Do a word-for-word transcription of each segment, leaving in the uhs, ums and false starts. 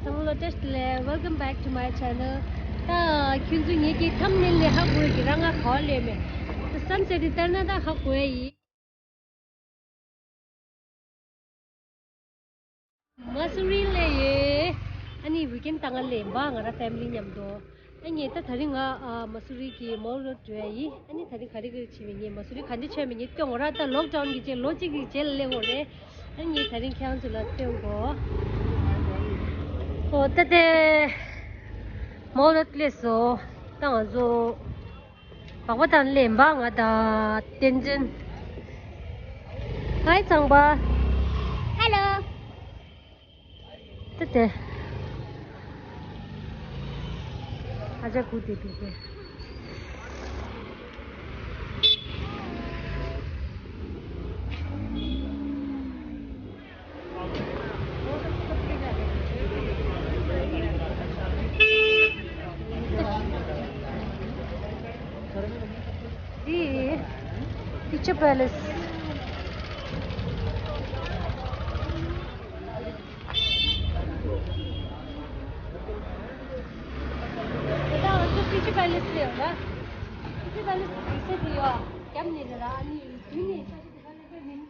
ཚང་མ་ལ་བཀྲ་ཤིས་བདེ་ལེགས། Welcome back to my channel. ད་ཁྱོད་ཚོ་ངེད་ཀྱི་thumbnail་ལས་ཧ་གོ་གི་ར། ང་ག་པར་སླེབས་མེད། ད་sunset་དེ་ལྟར་ན་ད་ཧ་གོ་ཡ་ཡིན། མ་སུ་རི་སླེབས་ཡོད། ཨ་ནི་weekend་ད་ང་སླེབས་པ། ང་ར་family་མཉམ་དུ། ཨ་ནི་ད་དེ་རིང་ང་ཨ་མ་སུ་རི་གི་mall་རུ་འགྲོ་ཡ་ཡིན། ཨ་ནི་དེ་རིང་ག་རེ་ག་རེ་བྱེད་མིན་ངས་མ་སུ་རི་ག་འདྲ་བྱས་མིན་ངས་སྟོན་གོ་ར། ད་lockdown་གི་རྗེས་ལོ་གཅིག་གི་རྗེས་ལ་སླེབས་ཡོད་རེད། ཨ་ནི་དེ་རིང་ཁྱེད་རང་ཚོ་ལ་སྟོན་གོ། ཨོ་ད་དེ་mall་རུ་སླེབས་སོང་། ད་ང་ཚོ་སྦག་སྦག་དང་སླེབས་པ། ང་དང་བསྟན་འཛིན། Hi་ཚངས་པ། Hello། ད་དེ། ཨ་ཅག་ཀུ་དེ་དེ་དེ། འདི་Picture Palace། ད་ང་ཚོ་Picture Palace་ལ་ཡོད་ན། Picture Palace་གི་ས་དེ་ཡོད། རྒྱབ་ནས་རེད་ར། ཨ་ནི་མདུན་ནས་ས་ཆ་དེ་ག་ལ་ཀ་མིན།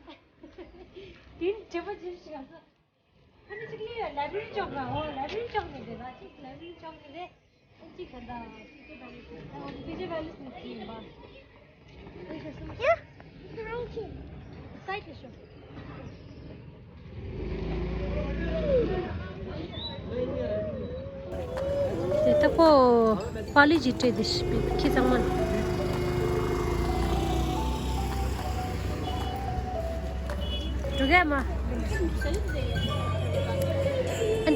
དེ་ནི་དྲི་བ་ཅི་ཞིག་ཨ་ས། ཨ་ནི་ཅིག་ལས་library་ཅོག་ན། འོ་library་ཅོག་ནས་རེད་ར། ཅིག་library་ཅོག་ནས་རེད། ཅིག་ག་ད་Picture Palace་ནས་ད་འོ་Picture Palace་ནས་ཅིག་ཡིན་པ། དེ་ལྟ་ཁོ་པཱ་ལི་ཇི་སྤྲད་དེ་ཤི་ཁྱི་ཚང་མ་འགྲོ་གས་མ།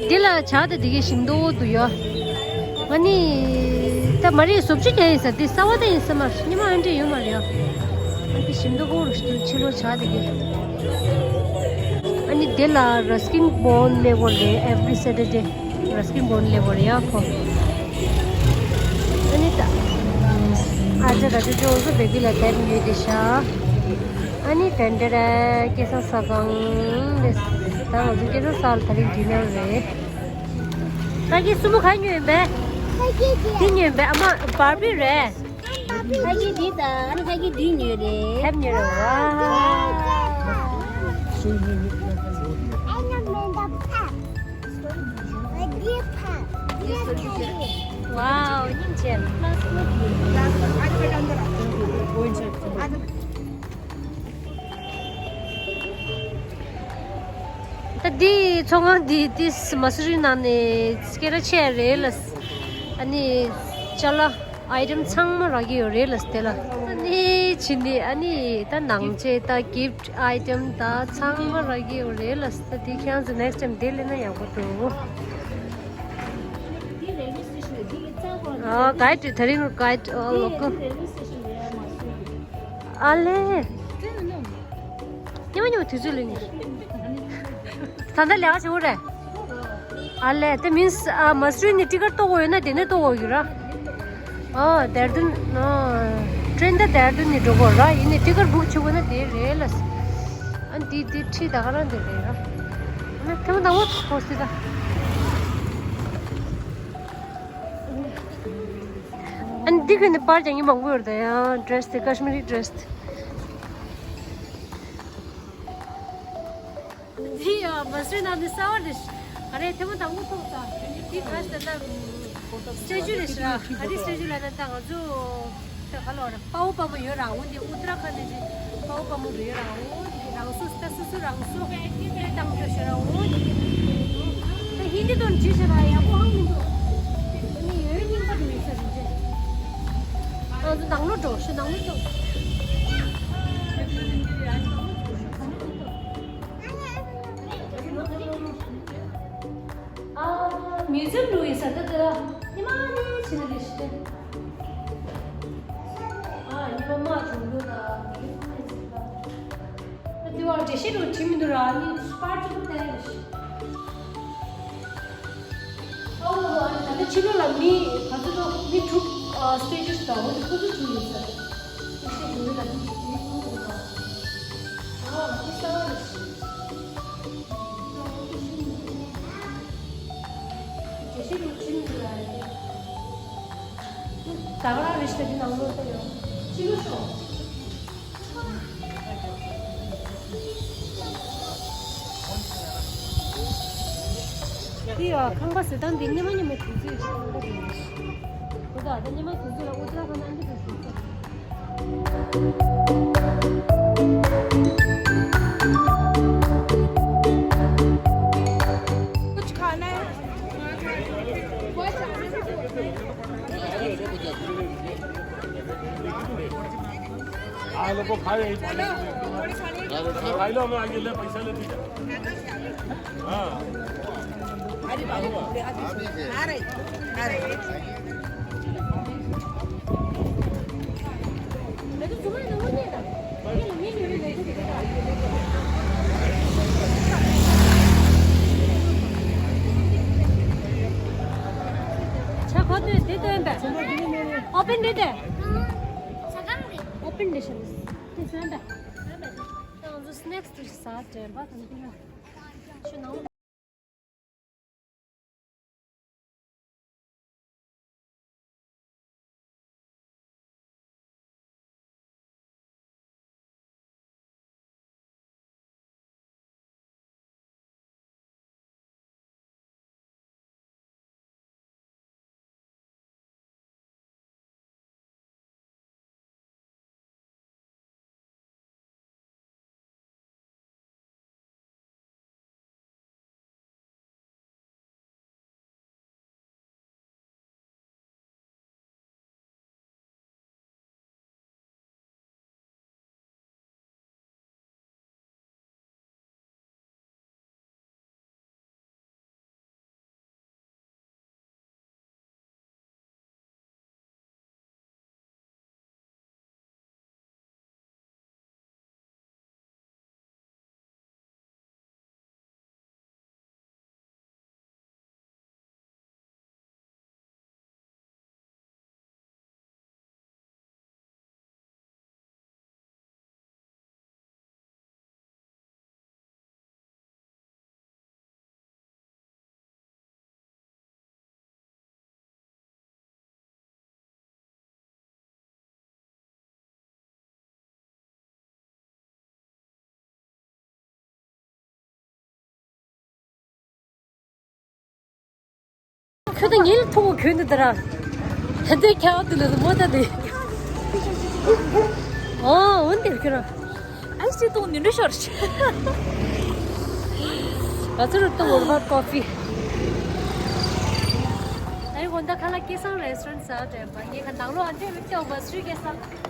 འདི་ལ་བྱ་དེ་དེ་གའི་ཞིམ་མདོག་ཏུ་ཡོད། ང་ནི་ད་མ་རེད། བཟོ་བཅོས་རྒྱག་ཡིན་ས། དེ་གསར་པ་ད་ཡིན་ས་མ་རེད། ཉི་མ་ཨ་འདྲས་ཡོད་མ་རེད་ཡ། ཨ་དེ་ཞིམ་མདོག་ཁོ་རུ་ཕྱི་ལོ་བྱ་དེ་གའི། ཨ་ནི་དེ་ལ་Ruskin Bond་སླེབས་ཡོད་རེད། Every Saturday Ruskin Bond་སླེབས་ཡོད་རེད་ཡ་ཁོ། ཨ་ནི་ད་ཨ་ཅག་ད་ཅོ་ཅོ་ཚོ་བེ་བི་ལ་དེབ་ཉོས་ཏེ་ཤ། ཨ་ནི་དེ་འདྲ་ར་སྐལ་བཟང་ཟ་ཁང་རེད། ད་ང་ཚོ་སྐལ་བཟང་ཟ་ལ་དེ་རིང་dinner་རེད། ཁ་སྐད་སྲུ་མོ་ག་ཉོས་ཡིན་པས། འདི་ཉོས་ཡིན་པས། ཨ་མ་Barbie་རེད། ཁ་སྐད་འདི་དང་ཨ་ནི་ཁ་སྐད་འདི་ཉོས་རེད། ཁ་ཉོས་རེད་བ། Wow། སྙིང་རྗེ། ད་འདི་ཚོང་ཁང་འདི་ཏིས་མ་སུ་རི་ནང་ནས་སྐད་གྲགས་ཆེ་རེད་ལ། ཨ་ནི་ཅ་ལག་item་ཚང་མ་རག་གི་ཡོད་རེད་ལ་དེ་ལ། ཨ་ནི་ཕྱི་ནས་ཨ་ནི་ད་ནང་ཆས་ད་gift item་ད་ཚང་མ་རག་གི་ཡོད་རེད་ལ། ད་དེ་ཁྱེད་ཚོ་next time་དེ་སླེབས་ན་ཡག་པོ་འདུག་ཨ་guide་དེ་རིང་གི་guide་ཨ་local། ཨ་ལེ། ཉི་མ་ཉི་མ་དུས་ཚོད་ལོན་གྱི། ད་ལྟ་ལས་ཀ་བྱེད་དགོས་རེད། ཨ་ལས་དེ་མིན་ཨ་མ་སུ་རི་ནས་ཊི་ཀེཊ་གཏོང་དགོས་ཡོད་ན་དེ་ནས་གཏོང་དགོས་ཀྱི་ར། ཨ་དེར་དུན་ཨ་ཊེན་ད་དེར་དུན་ནས་འགྲོ་དགོས་ར། ཡིན་ནའི་ཊི་ཀེཊ་བུག་བྱེད་དགོས་ན་དེ་རེད་ལ། ཨ་འདི་འདི་ཁྲིད་ད་ག་རང་འདི་རེད་ར། ཨ་ཐེངས་དང་པོ་ཐོག་སྲིད་ད། ཨ་འདི་ག་ནས་པར་རྒྱག་མཁན་མང་པོ་ཡོད་རེད་ད་ཡ། ཌི་རེ་སི་དེ་ཀ་ཤི་མི་རི་ཌི་རེ་སི་དེ། འདི་ཡ་མ་སུ་རི་ནང་ནས་གསར་པ་རེད། ཨ་རེ་ཐེངས་མ་དང་པོ་ཐོག་ཙང་འདི་ག་ཟེར་ན་སི་ཊེ་ཅུ་རེད་ཟེར་ར། ཨ་རེ་སི་ཊེ་ཅུ་ལབ་ན་ད་ང་ཚོ་ད་ག་ལ་བ་ར་དཔའ་བོ་དཔའ་མོ་ཡོད་ར། འོ་འདི་ཨུ་ཏ་ར་ཁན་ནས་ཅི་དཔའ་བོ་དཔའ་མོ་རེད་ར། འོ་འདི་རང་སོ་ད་སོ་སོ་རང་སོ་སྤེལ་བཏང་རྒྱུ་ཞེ་ར། འོ་འདི་ད་ཧིན་དི་དོན་ཅི་ཞེ་ར་ཡག་པོ་ཧང་མི་འདུག་ཨ་ནི་ཡོད་རྙིང་པ་དུ་ཡོད་ས་རེད་ཅེ། ང་ཚོ་ནང་ལོགས་འགྲོ་ཤི། ནང་ལོགས་འགྲོ། ཨ་མིའུ་ཛི་ཡམ་འགྲོ་ཡིན་ས་ད་ད་ཉི་མ་ནི་ཕྱི་ན་རེ་ཤི་ཏེ། ཨ་ཉི་མ་མ་བྱུང་རྒྱུ་ད་མིའུ་ཛི་ཡམ་ཡིན་ས་ད། ད་དེ་བར་འགྲེལ་བཤད་འགྲོ་བྲིས་མི་འདུག་ར། ཨ་ནི་པར་གཅིག་པུ་བལྟས་རེ་ཤི། ཨོ་ཨ་ད་ལྟ་ཕྱི་ལོགས་ལ་མི་ག་ཚོད་འདུག་མི་དྲུག་ཨ་སི་ཊེ་ཅུ་དང་འོ་དེ་ཁོ་ཚོ་བྲིས་ཡོད་ས་རེད། ཤི་ཤི་དགོས་ཡོད་ལ་མི་གཅིག་མི་གསུམ་འདུག་ད། ཨ་དེ་གསར་པ་རེད་ཤི། ད་ག་རང་རེད་ཤག་འདི་ནང་ལོགས་ལྟ་ཡོང་། ཕྱི་ལོགས་ཤོག་འདི་ཡ་ཁང་པ་ཟེར་སྟངས་འདི་སྙེ་མ་སྙེ་མ་དུས་ཚོད་ཞིག་ཁང་པ་འདི་རེད། འོ་ད་ད་སྙེ་མ་དུས་ཚོད་ལ་ཨུ་ཏྲ་ཁ་ན་འདི་འདྲ་ཞིག कुछ खाना है? हाँ, लोगों खाए यही। चलो, पकौड़ी खानी है। खाई लो, हमें आगे ले, पैसा ले दीजिए। हाँ। अरे बाबू, आ रहे, आ रहे। ཆ་ཁོ་ཚོས་དེ་སྟོན་པས། ཨོ་པན་རེད་དེ། ཨོ་པན་རེད་ཤག་དེ་སྟོན་པས། ང་ཚོ་སི་ནེག་སི་དེ་ཟ་དྲན་པ་དང་དེ་ལ་ཆུ་ནང་། ཁྱོད་ད་ངའི་ལ་ཐུག་གོ་གྱོན་འདུག་ད་ར། ཧན་དེ་ཁྱེད་འོ་དེ་ལ་མོ་ད་དེ། ཨོ་འོན་ཏེ་ཁྱོད་ར། ཨའི་སི་ཏོང་ནི་འདྲ་ཤོར་ཆེ། ང་ཚོ་རུ་ཏོང་ཝོར་བར་ཀོ་ཕི། ཨའི་དགོང་དག་ཁ་ལག་སྐལ་བཟང་རེ་སི་ཊོ་རེན་ཊི་ཟ་དྲན་པ་ངས་ཁ་ནང་ལོགས་ཨ་འདྲས་མི་སྐྱོ་བ་སུའི་སྐལ་བཟང་།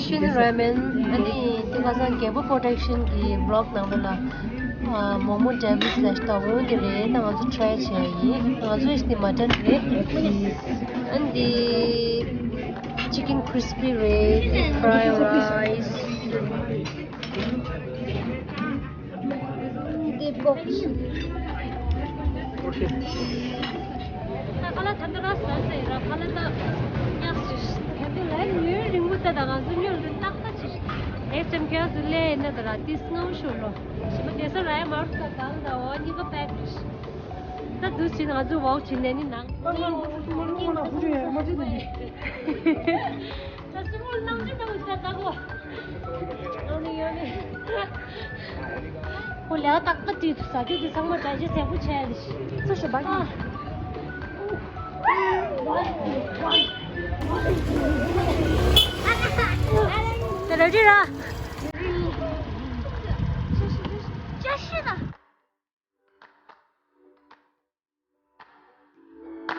ཤིན་ར་མེན། ཨ་ནི་དེ་ཁ་སང་རྒྱལ་པོ་པོ་རོ་ཌག་ཤན་གྱི་བི་ལོག་ནང་ལོགས་ལ་མོག་མོག་ཌེ་བིལ་ཕི་ལེཤ་དང་འོ་དེ་རེད། ད་ང་ཚོ་ཊ་རའི་བྱས་ཡིན། ང་ཚོ་ཡིས་དེ་མ་ཊན་རེད། ཨ་ནི་དེ་ཅི་ཀིན་ཁི་རི་སི་པི་རེད། དེ་ཕི་རའི་རའི་སི། འདི་པོག་ཅིག་ད་ཁ་ལག་ཐ་མ་ར་ཟ་ཟེར་ར་ཁ་ལག་ད་ཉག་ཅིག་གལ་ཏེ་ལན་ཉུལ་རིང་པོ་ད་ད་ང་ཚོ་ཉུལ་རིང་ཏག་ཏག་ཅིག་ཨེ་སེམ་ཁྱོད་ཚོ་ལས་ན་ད་ར་ཏིས་ངའུ་ཤོ་ལོ། ཞི་མ་དེ་ས་ར་ཡ་མར་ད་གང་ད་འོ་གཉིས་ཀ་པད་ཅིག་ད་དུས་ཕྱིན་ང་ཚོ་ཝོག་བྱེད་ནས་ནི་ནང་། ད་སུ་མོ་ནང་ཅི་ད་འུ་ད་ད་གོ། ཨ་ནི་ཡོ་ནི། ཁོ་ལས་ཏག་ཏག་དུས་ཚོད་ཟ་རྒྱུ་དེ་ཚང་མ་གྲ་རྒྱས་ཟས་པོ་བྱས་རེད། སུ་ཞོ་བ་ཨ། ད་ར་ཅི་ར། ད་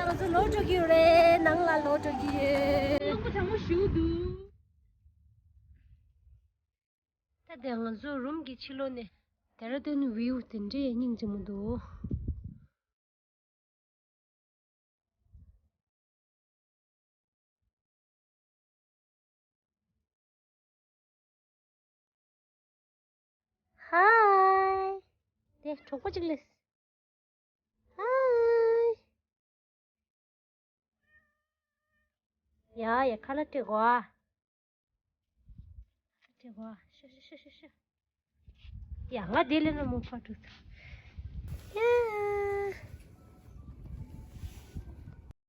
ང་ཚོ་ལོག་འགྲོ་གི་ཡོད་རེད། ནང་ལ་ལོག་འགྲོ་གི་ཡོད། གྲང་མོ་གྲང་མོ་ཞིག་འདུག་ད་དེ་ང་ཚོ་རུམ་གྱི་ཕྱི་ལོགས་ནས་ཌེ་ར་ལྡུན་བིའུ་དེ་འདྲའི་སྙིང་རྗེ་མོ་འདུག་ཧའི། དེ་གྲོགས་པོ་གཅིག་སླེབས། ཧའི། ཡ་ཡ། ཁ་ལག་སྤྲད་དགོས་ཨ། ཁ་ལག་སྤྲད་དགོས་ཨ། ཤ་ཤ་ཤ་ཤ་ཤ། ཡ། ང་དེ་ལས་ན་མོ་ཕར་འགྲོ་ཐུབ།